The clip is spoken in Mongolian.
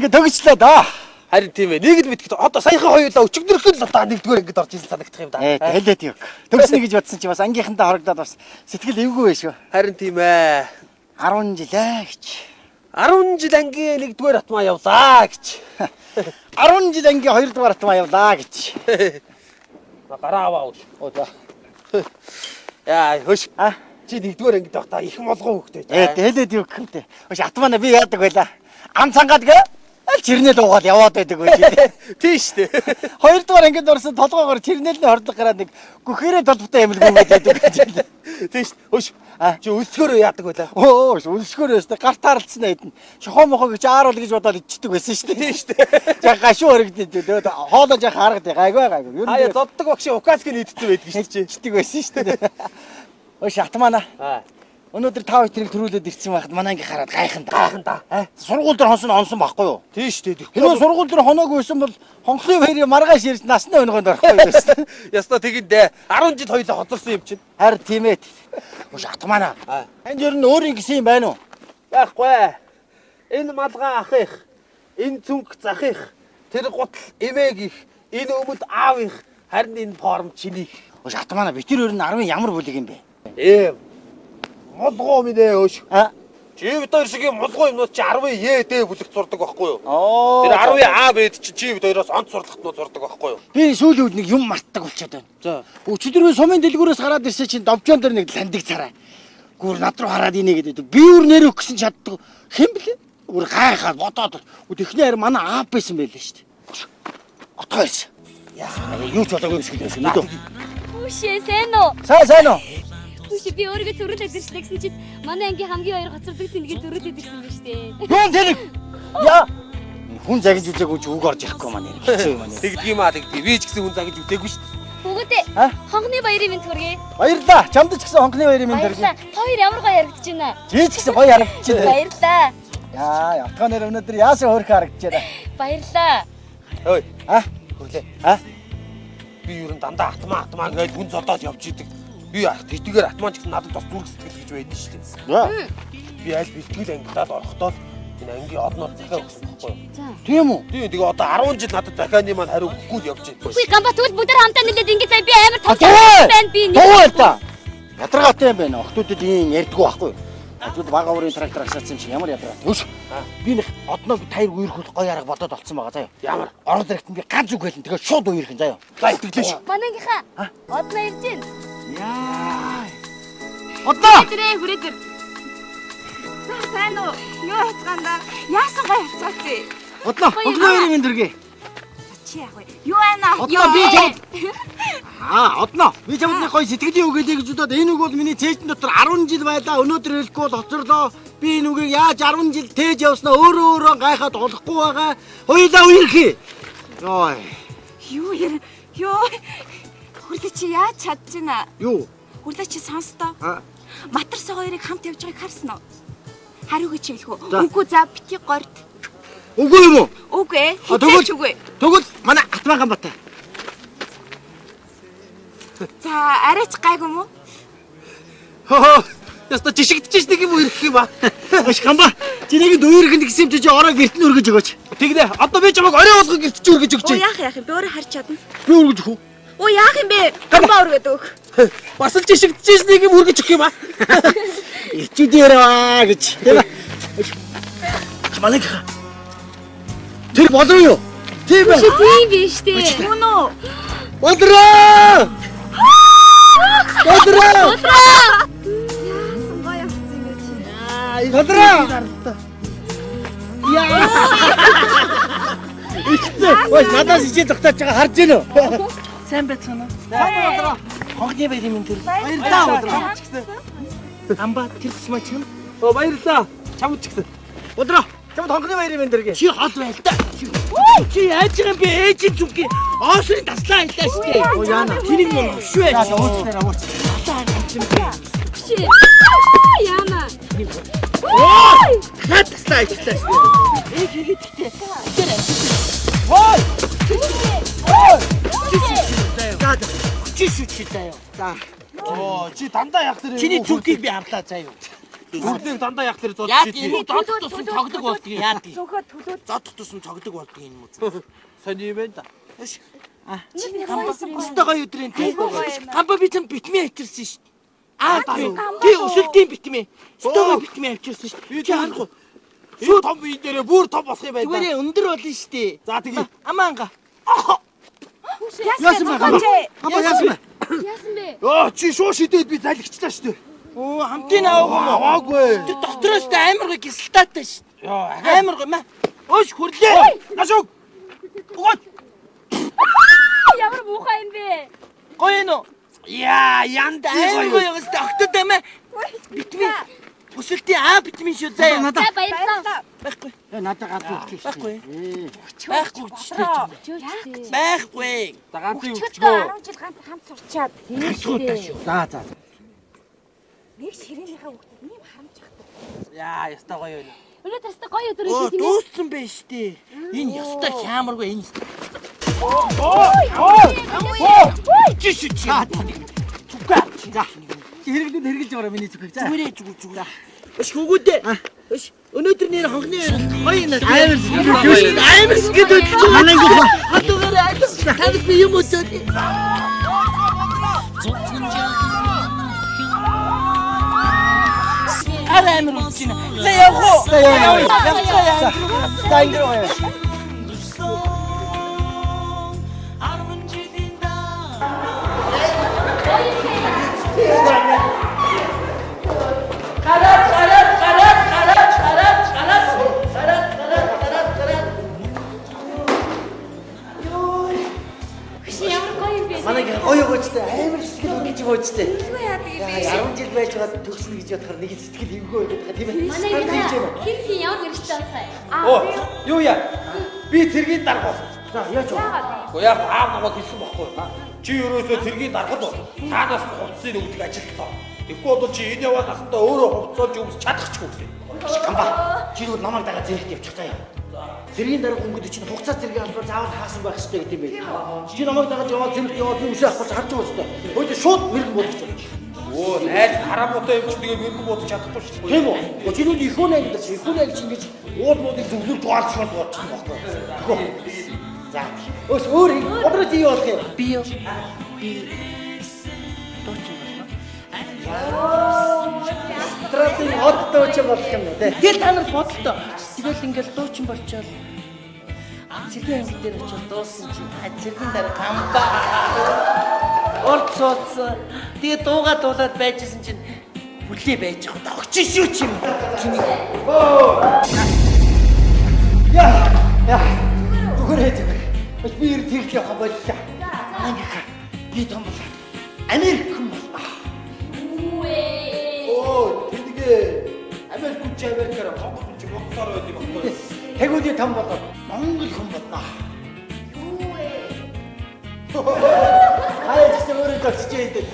Ингээ төгслөө доо. Харин тийм ээ. Нэг л битгэд одоо саяхан хоёулаа өчигдөрхөн л одоо нэгдүгээр ангид орж ирсэн санагдах юм да. Хэлээд юу. Төгснө гэж бодсон чи бас ангийнхантаа хорогдоод бас сэтгэл эвгүй байх шүү. Харин тийм ээ. 10 жил ээ гэж. 10 жил ангийн нэгдүгээр атмаа явлаа гэж. 10 жил ангийн хоёрдугаар атмаа явлаа гэж. Гараа аваа үл. Оо за. Яа, хөш. А чи нэгдүгээр ангид байхдаа их молгоо хөхтэй. Хэлээд юу гэмтэй. Хөш атмаа би яадаг байлаа. Ам цангаад гэ. Аль чирнэл уугаад яваад байдаг үгүй. Тийм шүү дээ. Хоёрдугаар ангид орсон толгоогоор чирнэлний хордлого гараад нэг гүхээрээ толботой амил гүгээд байдаг гэж. Тийм шүү. Хөш. Чи өлсгөөрөө яадаг байлаа? Өө, өлсгөөрөө өстө гарт харалцсан хэдэн. Шохоо мохоо гэж ааруул гэж бодоод ичдэг байсан шүү дээ. Тийм шүү дээ. Жаа гашуу өргөдөд. Хоолоо жаа харгад гайгүй гайгүй. Ер нь зоддог багш указыг нийтсэн байдаг шүү дээ. Ичдэг байсан шүү дээ. Өш атмаана. Өнөөдөр та хоёрыг төрүүлээд ирсэн байхад манай анги хараад гайхан да. Гайхан да. Сургууль дээр хонсон онсон байхгүй юу? Тийм шүү дээ. Хэрвээ сургууль дээр хоноогүй байсан бол хонхлын баярын маргааш ирж насны өнгөнд орохгүй байсан. Ястаа тэгэндээ 10 жил хоёлаа хоцорсон юм чинь. Харин тийм ээ. Өш атмаана. Энд ер нь өөр ингэсэн юм байна уу? Байхгүй. Энэ малгай ах их, энэ цүнх зах их, тэр гутал эмээг их, энэ өмд аав их, харин энэ форм чиний. Өш атмаана би тэр өөр нь 10 ямар бүлэг юм бэ? Молгоо минь ээ өш. Чи бид хоёр шиг юм молгоо юмнууд чи 10 Е Д бүлэгт сурдаг байхгүй юу? Тэр 10 А Б чи чи бид хоёроос онц сурлахтнууд сурдаг байхгүй юу? Би сүүлийн үед нэг юм мартдаг болчиход байна. За. Өчигдөр би сумын дэлгүүрээс гараад ирсэн чинь довжоон дээр нэг ландиг царай. Гүр над руу хараад инэ гэдэг. Би өөр нэр өгөх гэсэн чаддаг. Хэн блэ? Өөр гайхаад бодоод. Тэгэхний харин манай аав байсан байлээ шүү дээ. Отгоо ирсэн. Яа, юу ч болоогүй юм шиг байсан мэдөө. Үшээ сайн уу? Сайн сайн уу? Үшээ би өөрийгөө зөрүүлээд ирсэн гэсэн чинь манай ангийн хамгийн хоёр хоцордог тэнгийг зөрүүлээд ирсэн биз дээ. Юун тэнэг? Яа. Хүн загинж үзээгүй чи үг орж ирэхгүй маань нэр. Хэцүү юм аа. Тэгдэг юм аа тэгдэг. Би ч гэсэн хүн загинж үзээгүй шүү дээ. Бүгдээ хонхны баярын минь төргий. Баярлалаа. Чамд ч гэсэн хонхны баярын минь төргий. Баярлалаа. Та хоёр ямар гоё харагдаж байна. Чи ч гэсэн гоё харагдаж байна. Баярлалаа. Яа, явтгаа нэр өнөөдөр яасан хөөрхөн харагдаж байна. Баярлалаа. Ой. А? Хөрлөө. А? Би ер нь дандаа атмаа атмаа гэж хүн зодоод явж идэг. Би тэгдгээр атман ч гэсэн надад бас зүрх сэтгэл гэж байдаг шүү дээ. Би аль бэлтгэл ангидаад орохдоо л энэ ангийн одноор захиа өгсөн байхгүй юу? Тийм үү? Тийм. Тэгээ одоо 10 жил надад захианы маань хариу өгөхгүй л явж байна. Үгүй гамба тэгвэл бүгд хамтаа нэлээд ингэ зай би амар том байна би нэг. Дуу та. Ядаргаатай юм байна. Охтуудад ийм ярьдгүй байхгүй юу? Охтууд бага уурын трактор агшаадсан юм шиг ямар ядаргаа. Өш. Би нэг одноо таяр үерхүүл гоё арга бодоод олцсон байгаа заяа. Ямар? Орол дэрэгтэн би ганц үг хэлнэ. Тэгээ шууд үерхэн заяа. За итгэлээ шүү. Манай ангийнхаа одноо ирж байна. Яа. Одноо. Хүрээ хүрээ тэр. За сайн уу? Юу хацгаанда? Яасан гоё хацгаацээ. Одноо. Хонхны баярын минь төргий. Чи яах вэ? Юу байна? Одноо би чамд. Аа, одноо. Би чамд нэг гоё сэтгэлийн үг хэлье гэж бодоод энэ үг бол миний цээжин дотор 10 жил байлаа. Өнөөдөр хэлэхгүй бол хоцорлоо. Би энэ үгийг яаж 10 жил тээж явснаа өөрөө өөрөө гайхаад олохгүй байгаа. Хоёулаа үерхий. Йой. Юу яр? Юу? Хүрлээ чи яаж чадж байна? Юу? Хүрлээ чи сонстоо. Матар сог хоёрыг хамт явж байгааг харсан уу? Хариуг чи хэлэх үү? Үгүй за бити горд. Үгүй юм уу? Үгүй ээ. Хизээч үгүй. Тэгвэл манай Атман Гамбатай. За арайч гайгүй юм уу? Хөө. Яста жишигдчихэж нэг юм үерх юм аа. Өш Гамба. Чи нэг үерхэнд гэсэн юм чи ороо гэрт нь өргөж өгөөч. Тэгнэ. Одоо би чамайг орой болгон гэрт чи өргөж өгч. Оо яах яах юм? Би өөрөө харж чадна. Би өргөж өгөх үү? Оо яах юм бэ? Гамба өргөд өг. Бас л жишигдчихэж нэг юм өргөж өгөх юм аа. Ичүүдээр аа гэж. Тийм ээ. Манай тэр болов юу? Тийм ээ. Тийм биш үү? Мөн үү? Болроо! Болроо! Яасан гоё авцсан юм бэ чи? Болроо! Яа! Ичтэй. Ой, надаас ичээ зогтоож байгаа харж гэнэ үү? Сайн байцгаана уу? Сайн болроо. Хонхны баярын минь төр. Баярлалаа болроо. Амба тэр тусмаа чам. Оо баярлалаа. Чамд ч гэсэн. Болроо. Чамд хонхны баярын минь төргий. Чи хол байл та. Чи яаж юм бэ? Ээжийн зүгий оосрын таслаа хайлаа шүү дээ. Оо яана. Тэрийг мөн шүү ээ. За уучлаарай ууч. Чи. Яна. Ой! Хаа таслаа хайлаа шүү дээ. Ээж хийгээд гэхдээ. Тэр Ой! Ой! За чи шүү чи заяа. За. Оо чи дандаа яг тэр Чиний зүгийг би авлаа заяа. Зүрлийг дандаа яг тэр зодчих. Яа тийм үү? Зодох тусам цогдог болдгийг яа тийм. Зүгөө төлөө. Зодох тусам цогдог болдгийг энэ мүү. Сони юм байна да. Гамба өстой гоё өдрийн тий. Гамба би чам битмээ авчирсан шүү дээ. Аа тий өсөлтийн битмээ. Өстой гоё битмээ авчирсан шүү дээ. Чи харах уу? Шууд том бие дээрээ бүр том болох юм байна. Зүгээрээ өндөр болно шүү дээ. За тэгээ. Амаанга. Яасан бэ? Гамба яасан бэ? Яасан бэ? Оо чи шуу шидээд би залгичлаа шүү дээ. Оо хамтын аваагүй юм уу? Аваагүй. Тэр дотроос та амар гоё кристалтай шүү дээ. Йоо Амар гоё маа. Өөш хүрлээ. Нашуг. Өгөөч. Ямар муухай юм бэ? Гоё юм уу? Яа янд Амар гоё юм шүү дээ. Октод амаа. Битмээ. Өсөлтийн аа битмээ шүү заяа. За баярлалаа. Байхгүй. Надад ганц өгч шүү. Байхгүй. Байхгүй Байхгүй ч дээ. Байхгүй. За ганцын Өчгөө өгчгөө. 10 жил ганц хамт сурчаад За за. нэг ширээнийхээ хүүхдэд нэм харамж хахдаг. Яа, ястай гоё юм. Өнөөдөр өстой гоё өдөр Оо, шүү тийм ээ. дууссан байх штэ. Энэ ястай хямаргүй энэ. Чи чи чи. Зүггүй. За. Чи хэрэглээд хэрэглэж байгаарай миний зүгхийг. За. Зүгээрээ зүг зүг. Өш хөвгүүдээ. Өш өнөөдөр нэр хонхны хоёр гоё юм. Амар сэтгэл Амар сэтгэл хөдлөж Манай ингэ Хатуугаар танаас би юм өсөөд. Ар амар үсч байна. За явах уу? За явъя. Явцгаа яа. За ингэ гоё. Гараад гараад гараад гараад гараад гараад гараад гараад гараад гараад. Хөш ямар гоё юм бэ? Манай ингэ гоё өгөөчтэй амар сэтгэл хөдлөж өгөөчтэй. Юу яадаг юм бэ? 10 жил байж байгаа төгснө гэж бодохоор нэг сэтгэл эвгүй байдаг тийм ээ. Манай Тэгж ингэ байна. хин хин ямар мэрэгчлээ болох юм? Оо юу яа? Би цэргийн дарга болсон. За яаж вэ? Гэхдээ яг аав намайг хэлсэн бохгүй. Чи ерөөсөө цэргийн даргад бол цаанаас хувцсыг өгдөг ажилтнаа. Тэгэхгүй бол чи энэ яваа насандаа өөрөө хувцсоо өмсч чадахгүй гэсэн. Гамба. Чи тэгвэл намайг дагаа зэрэгт явчих заяа. Цэргийн дарга өнгөд чинь хугацаа цэргийн албаар заавал хаасан байх хэрэгтэй гэдэг юм байна. Чи намайг дагаад яваад зэрэгт яваад би үсээ авах харж байгаа үстэй. Хөөе шууд мэрэгэн бодож байна. Өө найз хараамуутай юм чи тэгээ мэрэгэн бодож чадахгүй шүү дээ. Тийм үү? Чи нүд их үнэ гэдэг чи их үнэ гэж ингэж уул муудыг зөвлөж дугаар шууд бодчих юм байхгүй. Тэгэхгүй. За. Өөс өөр өдрөө чи юу болох юм? Би юу? Би дуучин болно. Стратеги од дуучин болох юм уу те? Тэгэл та нар бодлоо. Тэгэл ингээл дуучин болчоол цэргийн анги дээр очиод дуусан чинь цэргийн дараа гамба урд суудсан. Тэгээ дууга дуулаад байжсэн чинь бүлээ байж байгаа. Огчин шүү чи юм. Чиний Яа. Яа. Зүгээр ээ зүгээр. Би ер тэрх явах боллоо. Ангийнхаа би том болоо. Америк хүн боллоо. Үгүй. Өө тэндгээ Америк хүн чи Америкаар Монгол хүн чи Монголоор байд юм баггүй. Тэгвэл том болоо. Монгол хүн боллоо. Юу вэ? Хаяа ч гэсэн өөрөө зогсож байдаг.